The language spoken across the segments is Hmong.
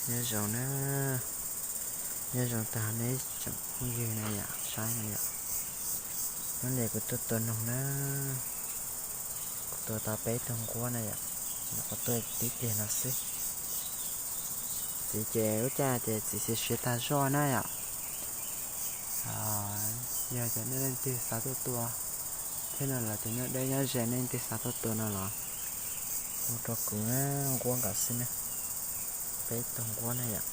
Nyob zoo na, nyob zoo tag neb tsoom phooj ywg na yom, saib na yom. Hnub no kuv tuaj tua noog na, kuv tua tau peb tug nquab na yom, nyuam qhuav tuaj tib pliag no xwb. Txiv ces ua cas ces txiv siav siav tag zog na yom. Yog cov nej leej twg xav tuaj tua thiab no los cov nyob deb nyob ze nej leej twg xav tuaj tua no los hu rau kuv na, nquab nkaus xwb na. Peb tug nquab na yom,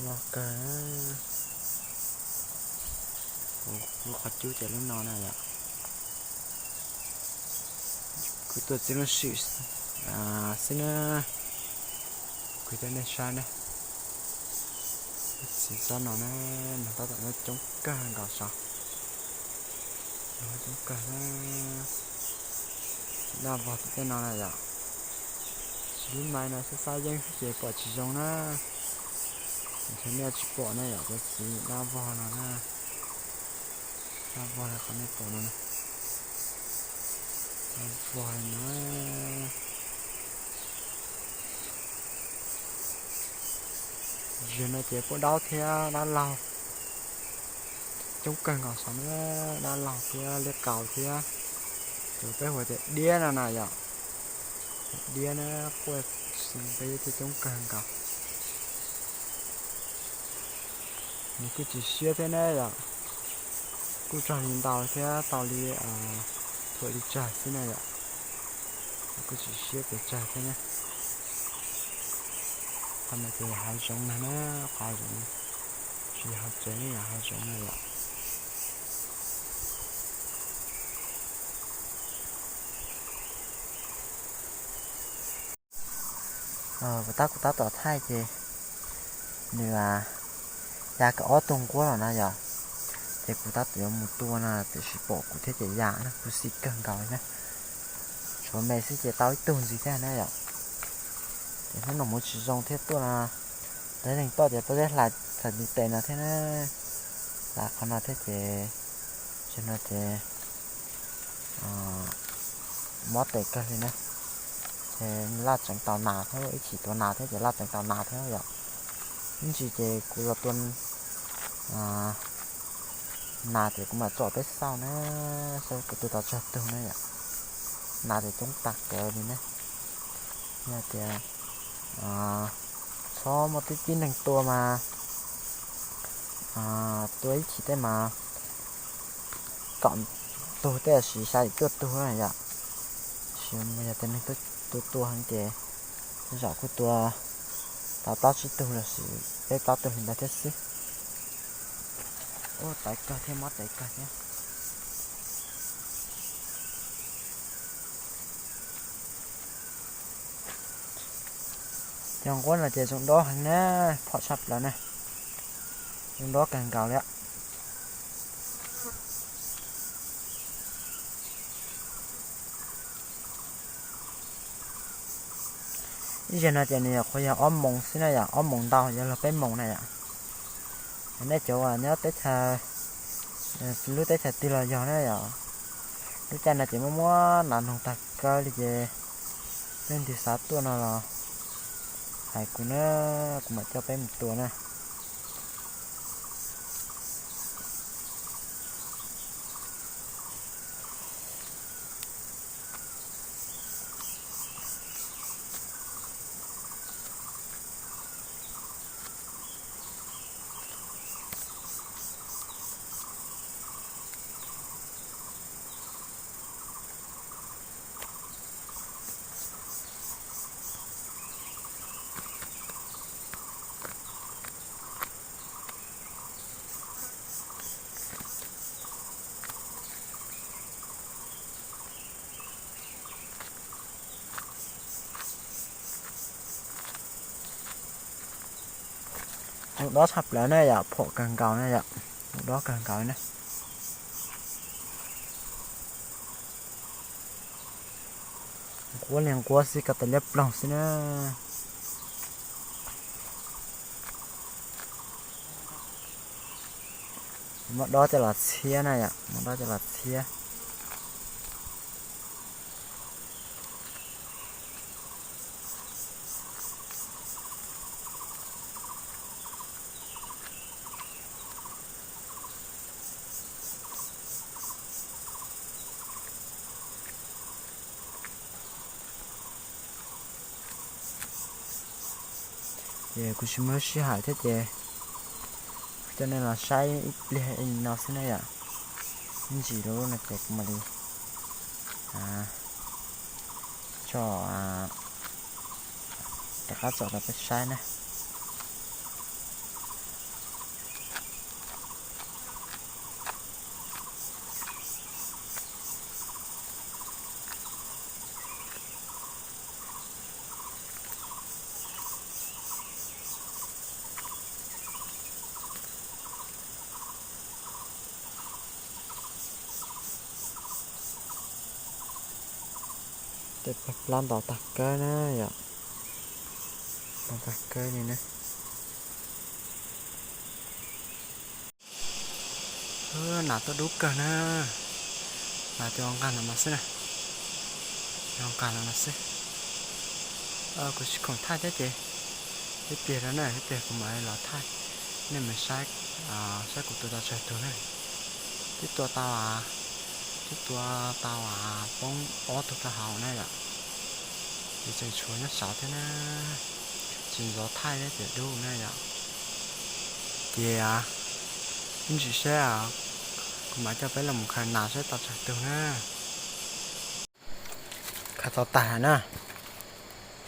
loj kawg. Kuv lub qhov cub ces lub no na yom. Kuv tuaj txiv lub sim xwb na, kuv coj nej saib na. Txiv tsob no na, nws tab tom nyob coob kawg nkaus sav, nyob coob kawg na. Daj vog tim tej no na yom. Tsis lub mais no xab xab yeeb xwb ces pom tsis zoo na. Ntshe nej tsis pom na yom, cov txiv daj vog no na. Daj vog li qhov nej pom no na. Daj vog li no. Zaum no ces puab daub thiab dab laug coob kawg nkaus sav na, dab laug thiab liab kaus thiab. Tus peb hu tias diab no na yom, diab na, quaj xwb peb thiaj coob kawg nkaus. Nws kuj tsis siab thiab na yom, kuj tsawg li ntau thiab tau li thuam li tsawg xwb na yom. Kuj tsis siab pes tsawg thiab na. Qhov no ces hav zoov na, qhov zoov, tsis yog hav tsev, yog hav zoov na yom. Puas tab kuv tab tom thaij ces nws ya kaum ob tug nquab los na yom. Ces kuv tab tom yuav mus tua no tiam sis pom kuv thiab ces ya na, kuv xim kawg nkaus li na. Tshuav me xwb ces tau ib tug ntxiv thiab na yom. Ces hnub no mus tsis zoo thiab tuaj no, teb leeg toj ces pob zeb hlais txhais ntiv tes no thiab na. Hlais qhov no thiab ces, tsis no ces mob tes kawg li na. Ces laj tseev tau nas thiab, ib chim tua nas thiab ces laj tseev tau nas thiab yom. Ib ntsis ces kuv los tua nas ces kuv mam tsom peb xauj na, saib kuv tua tau tsawg tug na yom. Nas ces coob tag kev li na. Yog tias txhob muaj tib tib neeg tua mas tua ib chim tej mas kaum tug tej los sis xya yim cuaj tug na yom. Tab sis yog tias neeg tua tua heev ces tej zaum kuj tua tau plaub tsib tug los sis peb plaub tug li ntawd thiab xwb. Ua tawv kawg thiab mob tes kawg thiab. Cov nquab no ces zoo dob heev na, phom tshaj plaws na, zoo dob kawg nkaus li. Ib zaug no ces nws nyuam qhuav yog ob moos xwb na yom, ob moos ntau yuav luag peb moos na yom. Nej cov uas nyob teb chaws, lub teb chaws twg los yog na yom, lub caij no ces muaj muab nas noog tag kawg li ces leej twg xav tuaj no los hais kuv na, kuv mam coj peb mus tua na. Zoo dob tshaj plaws na yom, phom kawg nkaus na yom, zoo dob kawg nkaus na. Nquab li nquab xwb, ko taw liab ploog xwb na. Muab dob coj los txhiab na yom, muab dob coj los txhiab. Ces kuv tsis muaj sij hawm thiab ces kuv coj nej los saib ib pliag li no xwb na yom. Ib ntsis lub no ces kuv mam li tso rov qab tso rau peb saib na. Tej pag plab ntau tag kawg na yom. Ntau tag kawg li na. Nas tuaj dub kawg na. Nas ces ua nqag los no xwb na. Ua nqag los no xwb. Kuv tsis khoom thaij thiab ces ib pliag rau na, ib pliag kuv mam los thaij nej mus saib, saib kuv tua tau tsawg tug na. Twb tua tau, twb tua tau poob ob tug rau hauv na yom. Ces tseem tshuav nyob saud thiab na. Tsis ntxov thaij thiab ces dub na yom. Ces ib ntsis seb kuv mam coj peb los mus khaws nas seb tau tsawg tug na. Khaws tau tag lawm na,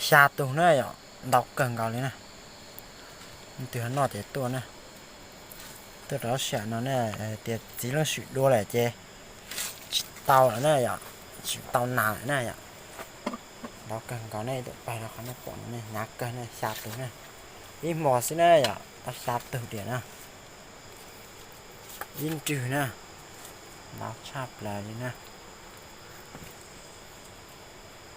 xya tug na yom, ntau kawg nkaus li na. Leej twg ho noj ces tuaj na. Tuaj rau sij hawm no na, tias txiv leej swm dua lawm ces tsis tau lawm na yom, tsis tau nas lawm na yom. Ntau kawg nkaus ne, ib tug pais rau qhov nej pom no ne, hnyav kawg ne, xya tug na. Ib hmo xwb na yom, tau xya tug diam na. Ib nrwg na, ntau tshaj plaws li na.